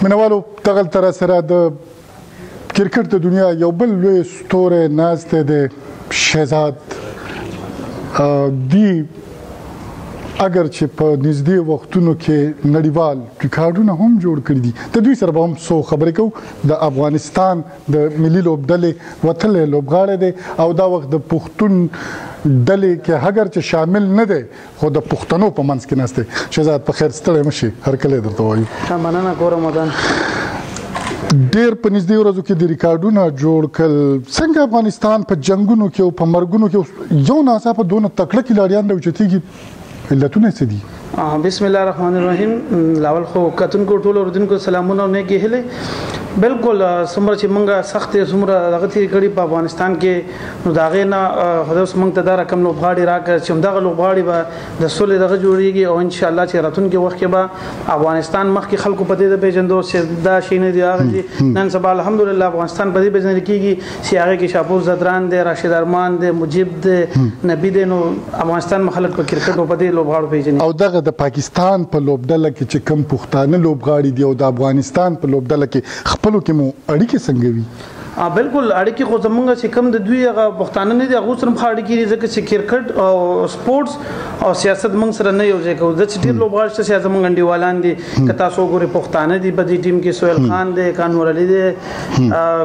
مینوالو، دغلته راسره د کرکټ د دنیا یو بل لوی ستوری ناست دی، شهزاد دی. اگر چې په نږدې وختونو کې نړیوال ریکارډونه هم جوړ کړي دي، د دوی سره به هم څو خبرې کوو. د افغانستان د ملي لوبډلې وتلی لوبغاړی دی او دا وخت د پښتون ډلې کې اگر چې شامل نه دی، خو د پښتنو په منځ کې ناست دی. شهزاد، په خیر، ستړی مه شي، هرکلی درته وایو. مننه کوم رمضان. ډیر په نږدې ورځو کې د ریکارډونه جوړ کړل. څنګه افغانستان په جنگونو کې او په مرګونو کې یو ناڅاپه دونه تکړه کلاړیان راوچتېږي؟ علتونه څه دي؟ بسم الله الرحمن الرحیم. لاول خو کتونکو ټول اوریدونکو سلامونه او نیکې هیلې. بالکل، څومره چې مونږه سخت څومره دغه تیر کړي په افغانستان کې، نو دا غې نه خدای اوس مونږ ته دا رقم لوبغاړي راکړ چې دغه لوبغاړي به د سولې دغه جوړیږي او ان شاء الله چې راتلونکي وخت کې به افغانستان مخکې خلکو په دې پیژندو چې دا شي نه دی هغه دي. نن سبا الحمدلله افغانستان په دې پیژندل کیږي چې هغه کې شاپور زدران دی، راشد ارمان دی، مجیب دی، نبی دی، نو افغانستان خلک په کرکټ او په دې لوبغاړو پیژني. او دغه د پاکستان په لوبډله کې چې کم پښتانه لوبغاړي دي او د افغانستان په لوبډله کې، خپلو کې مو اړیکې څنګه وي؟ بالکل، اړیکې خو زمونږ چې کوم د دوی هغه پښتانه نه دي، هغه سره هم اړیکې دي، ځکه چې کرکټ او سپورتس او سیاست موږ سره نه یو ځای کوو. چې ډېر لوبغاړي شته چې زمونږ انډیوالان دي، که تاسو وګورئ پښتانه دي په دې ټیم کې، سهیل خان دی، کانور علي دی،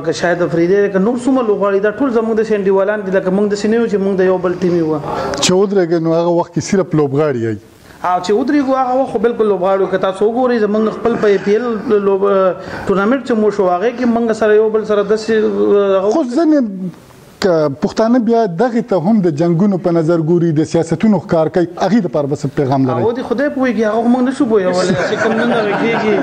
که شاهد افریدی دی، که نور څومره لوبغاړي، دا ټول زمونږ د انډیوالان دي. لکه موږ داسې نه یو چې موږ د یو بل ټیم یو. چې ودرېږئ نو هغه وخت کې صرف لوبغاړي یئ؟ او چې ودرېږو هغه وخت بالکل لوبغاړو. که تاسو وګورئ، زمونږ خپل په ای پي ایل ټورنمنټ چې مو شو، هغه کې موږ سره یو بل سره داسې خو ځینې پښتانه بیا دغه ته هم د جنگونو په نظر ګوري، د سیاستونو ښکار کوي. هغه د پاره بس پیغام لري؟ او د خدای پوهیږي، هغه موږ نشو پوهولای چې کوم نن هغه کیږي.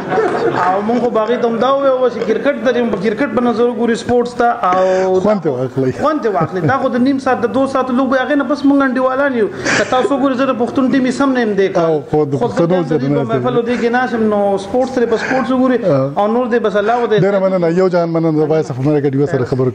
او موږ خو باغی ته هم دا وایو چې کرکټ د کرکټ په نظر ګوري، سپورتس ته، او خوند واخلي. خوند واخلي. دا خو د نیم ساعت، د 2 ساعت لوبه، هغه نه بس موږ انډیوالان یو. که تاسو ګوري، زه د پښتون ټیم سم نه دی. او خو د پښتنو زه په محفل دې کې ناشم، نو سپورتس سره په سپورتس وګوري او نور دې بس الله ودې. ډېر مننه، یو جهان مننه. د وایس اف امریکا ډیوه سره خبرو.